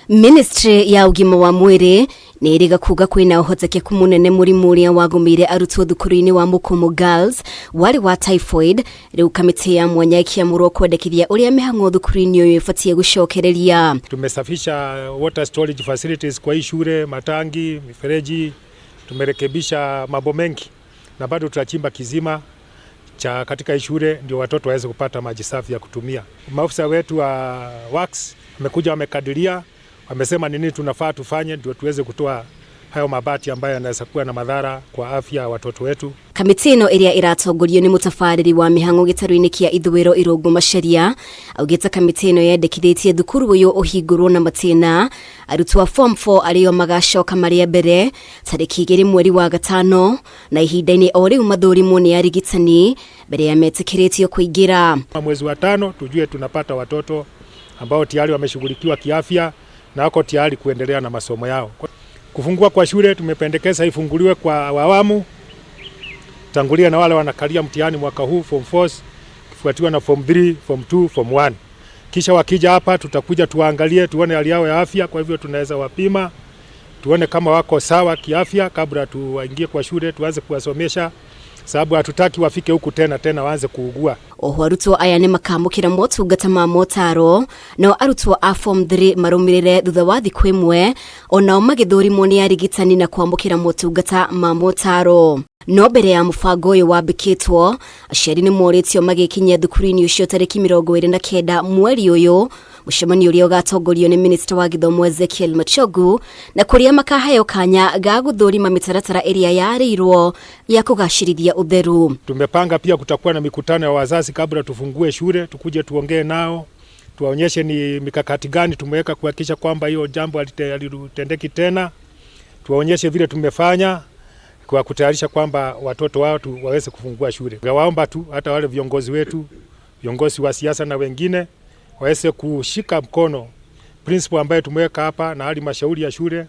Ministry ya ũgima wa mwĩrĩ nĩ ĩrĩga kuga kwĩna ũhotekeku mũnene mũrimũ ũrĩa wagũmĩire arutwo thukuru-inĩ wa Mukumu Girls warĩ wa typhoid. Rĩu kamĩtĩ ya mwanya ĩkĩamũrwo kwendekithia ũrĩa mĩhang'o thukuru-inĩ ũyũ ĩbatiĩ gũcokereria. Tumesafisha water storage facilities kwa hii shule, matangi, mifereji, tumerekebisha mambo mengi na bado tutachimba kisima cha katika hii shule ndio watoto waweze kupata maji safi ya kutumia. Maafisa wetu wa works wamekuja, wamekadiria, wamesema nini tunafaa tufanye ndio tuweze kutoa hayo mabati ambayo yanaweza kuwa na madhara kwa afya ya watoto wetu. Kamĩtĩ ĩno ĩrĩa ĩratongorio nĩ mũtabarĩri wa mĩhang'o gĩtarũ-inĩ kĩa ithũĩro Irũngũ Macharia augĩte kamĩtĩ ĩno yendekithĩtie thukuru ũyũ ũhingũrwo na matĩna arutwo a form 4 arĩo magacoka marĩ a mbere tarĩki 2 mweri wa gatano, na ihinda-inĩ o rĩu mathũrimwo nĩ arigitani mbere ya metĩkĩrĩtio kũingĩra. Mwezi wa tano tujue tunapata watoto ambao tayari wameshughulikiwa kiafya na wako tayari kuendelea na masomo yao. Kufungua kwa shule tumependekeza ifunguliwe kwa awamu, tangulia na wale wanakalia mtihani mwaka huu form 4, kifuatiwa na form 3, form 2, form 1. Kisha wakija hapa tutakuja tuangalie, tuone hali yao ya afya. Kwa hivyo tunaweza wapima tuone kama wako sawa kiafya kabla tuwaingie kwa shule tuanze kuwasomesha, sababu hatutaki wafike huku tena tena waanze kuugua. Oho arutwo aya nĩ makamũkĩra motungata ma motaro, nao arutwo a form 3 marũmĩrĩre thutha wa thikũ ĩmwe, onao magĩthũrimwo nĩ arigitani na kwamũkĩra motungata ma motaro. No mbere ya mũbango ũyũ wambĩkĩtwo, aciari nĩ morĩtio magĩkinyia thukuru-inĩ ũcio tarĩki 29 mweri ũyũ, mũcemanio ũrĩa ũgatongorio nĩ minista wa gĩthomo Ezekiel Machogu, na kũrĩa makaheo kanya ga gũthũrima mĩtaratara ĩrĩa yarĩirwo ya kũgacĩrithia ũtheru. Tumepanga pia kutakuwa na mikutano ya wazazi kabla tufungue shule, tukuje tuongee nao, tuwaonyeshe ni mikakati gani tumeweka kuhakikisha kwamba hiyo jambo halitendeki tena, tuwaonyeshe vile tumefanya kwa kutayarisha kwamba watoto wao waweze kufungua shule. Waomba tu hata wale viongozi wetu, viongozi wa siasa na wengine waweze kushika mkono principal ambaye tumeweka hapa na halmashauri ya shule,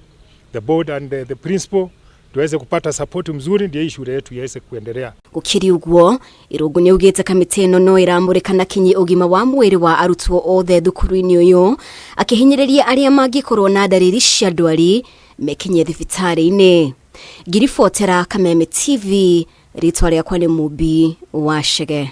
the board and the principal, tuweze kupata support mzuri ndio hii shule yetu iweze kuendelea. Gũkĩrĩ ũguo, Irũngũ nĩ augĩte kamĩtĩ ĩno no ĩramũrĩka na kinyi ũgima wa mwĩrĩ wa arutwo othe thukuru-inĩ ũyũ, akĩhinyĩrĩria arĩa mangĩkorwo na ndariri cia ndwari mekinyie thibitarĩ-inĩ. Ngiribotera Kameme TV, rĩtwa rĩakwa nĩ Mumbi wa Chege.